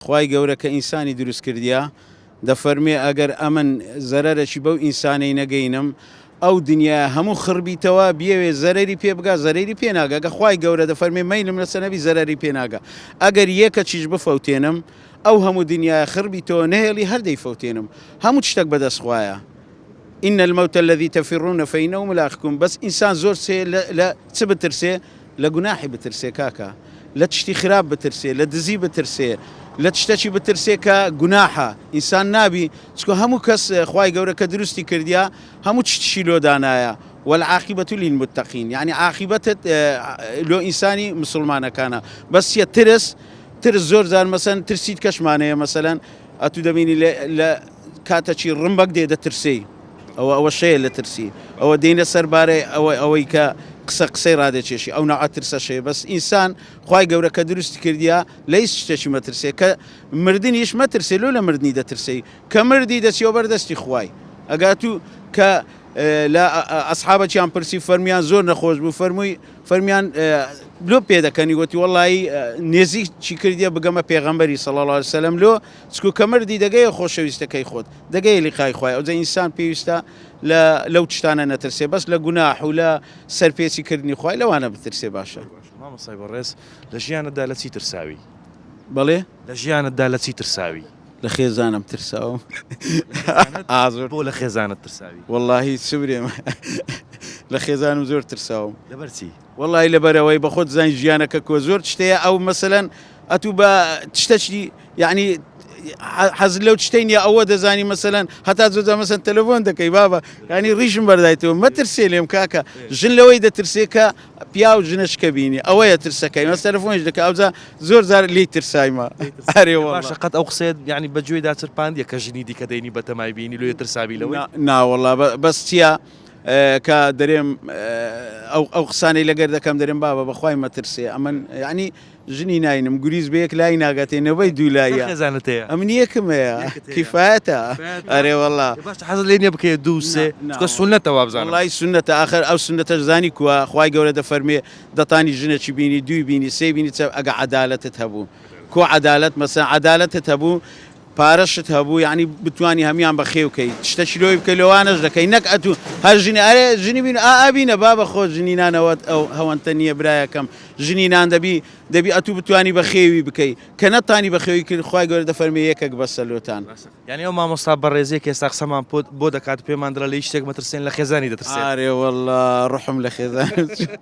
خوای گەورە کە ئینسانی دروست کردیە دەفەرموێ ئەگەر ئەمن زەرەرەکی بەو ئینسانەی نەگەینم ئەو دنیایە هەموو خڕ بیتەوە بیەوێ زەرەری پێ بگا زەرەری پێ ناگا گە خوای گەورە دەفەرموێ مەیلم لەسەر نەبی زەرەری پێ ناگا ئەگەر یەکەکیش بفەوتێنم ئەو هەموو دنیایە خڕ بیتەوە نەهێڵی هەر دەیفەوتێنم هەموو شتەک بەدەست خوایە ان الموت الذی تفرون فانه ملاقیکم بەس ئینسان زۆر چێ لە چ بترسێ لە گوناحی بترسێ کاکە لە تشتی خراپ بترسێ لە دزی بترسێ لە تشتەکی بترسێ کە گوناحە ئینسان نابی چکە هەموو کەس خوای گەورە کە دروستی کردیا هەموو تشتشی لۆ دانایە والعاقبة للمتقین یعنی عاقبەتت لۆ ئینسانی مسلمانەکانە بەس چیە ترس ترس زۆر جار مەسەن ترسیت کەشمانەیە مەسەلەن ئەتوو دەبینی لە کاتەکی ڕمبەک دێ دەترسێی ئەوە ئەوە شەیە لە ترسی ئەوە دێنە سەر بارەی ئەوە ئەوەی کە قسە قسەی ڕادەکێشی ئەو نەوعە ترسە شەیە بەس ئینسان خوای گەورە کە دروستی کردیە لە هیچ شتێکی مەترسێ کە مردنیش مەترسێ لۆ لە مردنی دەترسێی کە مردی دەچیەوە بەر دەستی خوای ئەگا تو کە لە ئەسحابەکیان پرسی فەرمیان زۆر نەخۆش بوو فەرمووی فەرمیان لۆ پێدەکەنی گوتی وەڵی نێزیک چی کردیە بگەمە پێغەمبەری صلی الله علیه وسلم لۆ چکو کە مردی دەگەیە خۆشەویستەکەی خۆت دەگەیە لیقای خوای ئەوجا ئینسان پێویستە لە لەو تشتانە نەترسێ بەس لە گوناح و لە سەرپێچی کردنی خوای لەوانە بترسێ باشە. مامۆستای بەڕێز لە ژیانتدا لە چی ترساوی؟ بەڵێ؟ لە ژیانتدا لە چی ترساوی؟ لە خێزانم ترساوم. ئا زۆر. بۆ لە خێزانت ترساوی؟ وەڵاهی چ برێم لە خێزانم زۆر ترساوم. لەبەر چی؟ وەڵاهی لەبەرئەوەی بەخۆت زانی ژیانەکە کۆ زۆر شتەیە ئەو مەسەلەن ئەتوو بە تشتەکی یعنی حەز لەو شتەی نیە ئەوە دەزانی مەسەلەن هەتا زۆر مەسەن تەلەفۆن دەکەی بابە ینی ڕیشم بەردایتەوە مەترسێ لێم کاکە ژن لەوەی دەترسێ کە پیا و ژنەشکە بینی ئەوەیە ترسەکەی مەس تەلەفۆنیش دەکە ئەوجا زۆر زار لی ترسایمە ئەرێ باشە قەت ئەو قسەیە یعنی بە گوێدا چرپاندیە کە ژنی دیکە دەینی بەتەمای بینی لۆیە ترسابی لەوەی ناوەڵا بەس چییە؟ کە دەرێم ئەو ئەو قسانەی لەگەر دەکەم دەرێم بابە بەخوای مەترسێ ئەمن یعنی ژنی ناینم گوریس بە یەک لای ناگاتێ نەوەی دوو لایە خێزانت هەیە ئەمن یەکم هەیە کیفایەتە ئەرێ وەڵا باشە حەزت لێ نییە بکەیە دوو سێ چونکە سوننەتە وابزانم وەڵای سوننەتە ئاخر ئەو سوننەتەش زانی کووە خوای گەورە دەفەرمێ دەتانی ژنێکی بینی دووی بینی سێی بینی چە ئەگە عەدالەتت هەبوو کو عەدالەت مەسەن عەدالەتت هەبوو پارەشت هەبوو یانی بتوانی هەموان بەخێو کەی شتەکی لۆی بکەی لۆوانەش دەکەی نەک ئەتوو هەر ژنی ئەرێ ژنی بین ئا ئەبینە بابە خۆ ژنی نانەوەت ئەو هەوەنتە نییە برایەکەم ژنی نان دەبی دەبی ئەتوو بتوانی بەخێوی بکەی کە نەتانی بەخێوی کرد خوای گەورە دەفەرمێ یەکەک بەسە لۆتان. یانی ئەو مامۆستا بەڕێزەی کە ئێستا قسەمان پۆت بۆ دەکات و پێمان دەڵێ لە هیچ شتێک مەترسێن لە خێزانی دەترسێت. ئارێ وەڵا ڕوحم لە خێزانم چوو.